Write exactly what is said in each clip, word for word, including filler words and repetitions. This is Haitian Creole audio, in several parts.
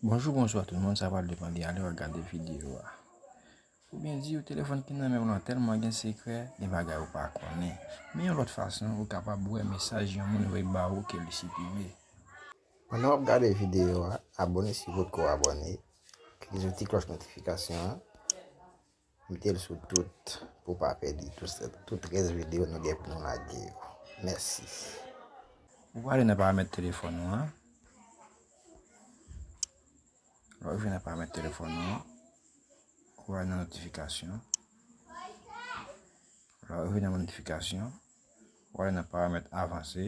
Bonjou, bonswa tout moun, sa pral depann de lè w ap gade videyo a. Oubyen di yo telefòn ki nan men w lan tèlman gen sekrè, gen bagay ou pa konnen. Men yon lòt fason, ou kapab wè mesaj yon moun voye ba ou ke li siprime. Pandan w ap gade videyo a, abòne si w potko abòne. Klike sou ti klòch notifikasyon an. Mete l sou tout pou w pa pèdi tout, tout rès videyo nou gen pou nou lage yo. Mèsi. Ou prale nan paramèt telefòn ou an. Lè w rive nan paramèt telefòn ou an, ou prale nan notifikasyon. Lè w rive nan notifikasyon, ou prale nan paramèt avanse.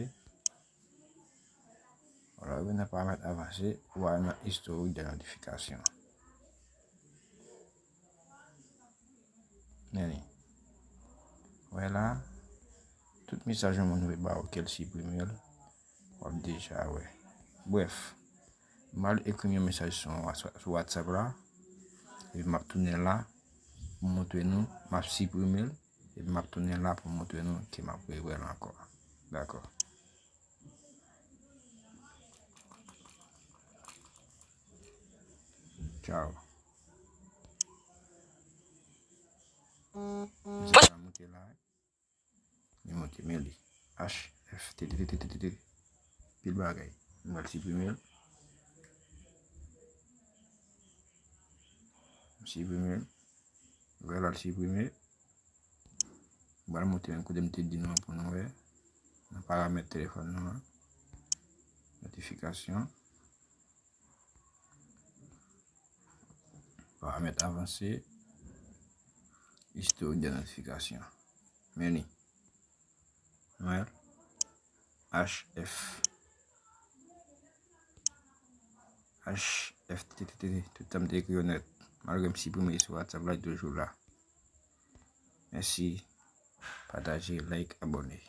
Lè w rive nan paramèt avanse, ou prale nan istorik de notifikasyon. Men li. Wè la, tout mesaj yon moun voye ba ou ke l siprime l, w ap deja wè. Brèf, m al ekri m yon mesaj sou, sou WhatsApp la, epi m ap tounen la pou m montre nou, m ap siprime l, epi m ap tounen la pou m montre nou ke m ap rewè l ankò. Dakò. Tchao. Mesaj la monte la. Li monte, men li. H F T T T T T T. Pil bagay. M pral siprime l. M siprime l. Vwala l siprime. M pral monte menm kote m te di nou an pou nou wè. Nan paramèt telefòn nou an. Notifikasyon. Paramèt avanse. Istorik de notifikasyon. Men li. Nou wè l. H F. H F T T T. Tout sa m te ekri yo nèt. Malgre m siprime li sou WhatsApp la, li toujou la. Mèsi. Pataje, like, abòne.